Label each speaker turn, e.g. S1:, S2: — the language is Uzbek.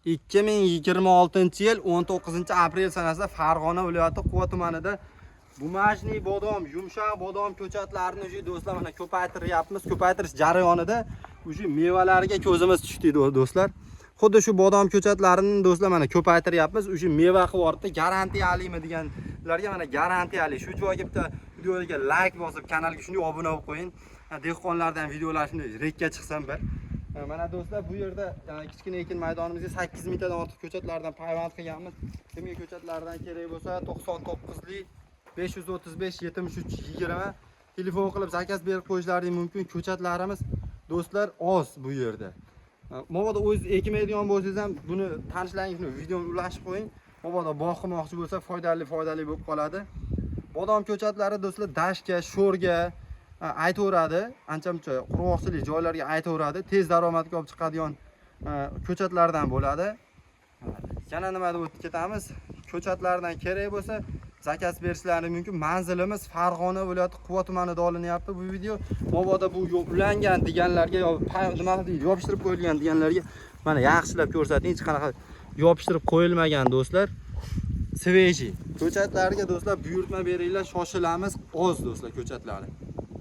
S1: 2026-yil 19 aprel sanasida Farg'ona viloyati Quva tumanida бумажный bodom, yumshoq bodom ko'chatlarini уже, do'stlar, mana ko'paytiryapmiz. Ko'paytirish jarayonida уже mevalariga ko'zimiz tushdi, do'stlar. Xuddi shu bodom ko'chatlarini, do'stlar, mana ko'paytiryapmiz. Уже meva qilib yuboribdi. Garantiyalimi deganlarga mana garantiyali. Shu joyga bitta videoga like bosib, kanalga shunday obuna bo'lib qo'ying. Dehqonlardan videolar shunday rekka chiqsin bir. Mana, do'stlar, bu yerda kichkina ekin maydonimizga 8 mingtadan ortiq ko'chatlardan payvand qilganmiz. Kimga ko'chatlardan kerak bo'lsa, 99lik 535 73 20 telefon qilib zakaz berib qo'yishlaring mumkin. Ko'chatlarimiz, do'stlar, oz bu yerda. Mabodo o'zingiz ekmaydigan bo'lsangiz ham, buni tanishlaringizni videoni ulashib qo'ying. Mabodo bog' qilmoqchi bo'lsa, foydali foydali bo'lib qoladi. Bodom ko'chatlari, do'stlar, dashtga, sho'rga aytaveradi. Ancha muncha qurg'oqchilik joylarga aytaveradi. Tez daromadga olib chiqadigan ko'chatlardan bo'ladi. Yana nima deb o'tib ketamiz? Ko'chatlardan kerak bo'lsa, zakaz berishlari mumkin. Manzilimiz Farg'ona viloyati Quva tumanida olinyapti bu video. Mabodo bu ulangan deganlarga yo nima deydi, yopishtirib qo'yilgan deganlarga mana yaxshilab ko'rsating, hech qanaqa yopishtirib qo'yilmagan, do'stlar. Свежий. Ko'chatlarga, do'stlar, buyurtma beringlar, shoshilamiz, oz, do'stlar, ko'chatlari.